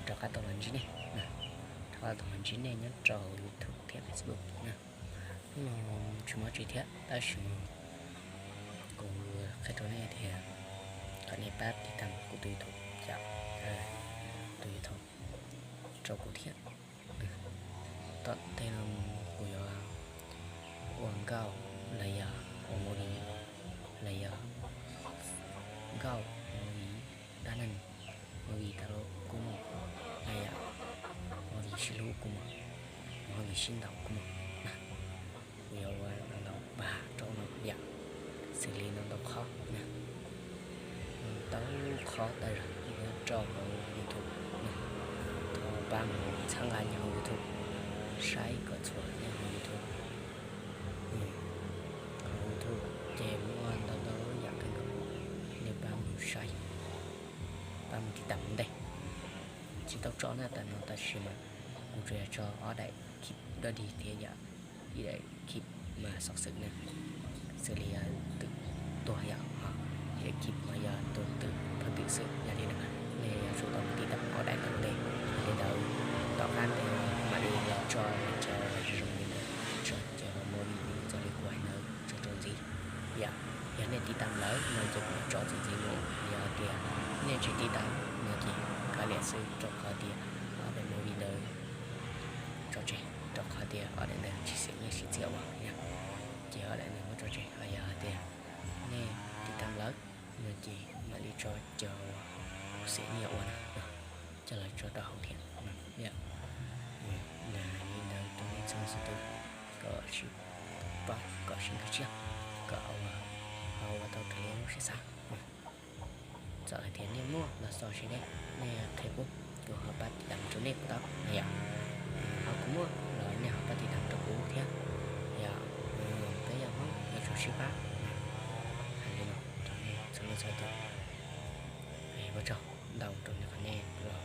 rov qab tau los ntsib nej, rov qab tau los ntsib nej nyob rau YouTube thiab Facebook na. Hnub no tsis muaj tsi thiab tab sis kuv qhia rau nej tias kom nej pab tiv tam kuv tus YouTube, tus YouTube rau kuv thiab. Tom ntej no kuv yuav ua nkauj los yog ua movie los yog nkauj movie dab neeg, movie tas los kuj muaj, yog movie sib hlub kuj muaj, movie sib ntaus kuj muaj na. Kuv yuav ua ntau pab rau no yom, xws li no ntau qhov na, ntau qhov tas zog nyob rau hauv YouTube na. Thov pab mus txhawb nqa nyob hauv YouTube, saib kom txhua nyob hauv YouTube. Hauv YouTube ces muaj ntau ntau yam kawg nkaus, nej pab mus saib, pab mus tiv tam ua ntej. Tsis tau tso na tam no tab sis mas kuv tsuas yog tso ob daim clip dog dig thiab yom, ib daim clip mas xov xwm na, xws li yog twm tuag yom, ho ib daim clip mas yog tus twm pheej twm xwb. Yog li ntawd nej yuav tsum tau mus tiv tam ob daim ntawd ua ntej. Yog li ntawd tom qab ntej mam li los tso cov zoo zoo li ntawd, tso cov movie zoo zoo li kuv hais ntawd tso rau ntxiv. Yog, yog nej tiv tam lawm no ces kuv yuav tso txuas ntxiv mus, yog tias nej tsis tiv tam no ces kav liam xwb, rau qhov tias ob daim movie ntawd tso tseg, rau qhov tias ob daim ntawd tsis xiam nyiaj siv txiaj ua yom, ces ob daim ntawd muab tso tseg. Ho yog hais tias nej tiv tam lawm no ces mam li tso cov xiam nyiaj ua na, coj los tso rau hauv thiab. Yog li ntawd rau nej txhua leej txhua tus kom sib pab kom sib nkag siab, kom ho ua tau raws li lub siab xav. Txawm hais tias nej muaj los xaus seb nej qhia kuv, kuv ho pab tiv tam rau nej puas tau na yom. Ho kuv muaj los nej ho pab tiv tam rau kuv thiab yom. Peb yog Hmoob yuav tsum sib pab. Hais li no rau nej txhua leej txhua tus, ua tsaug ntau rau nej qhov nej los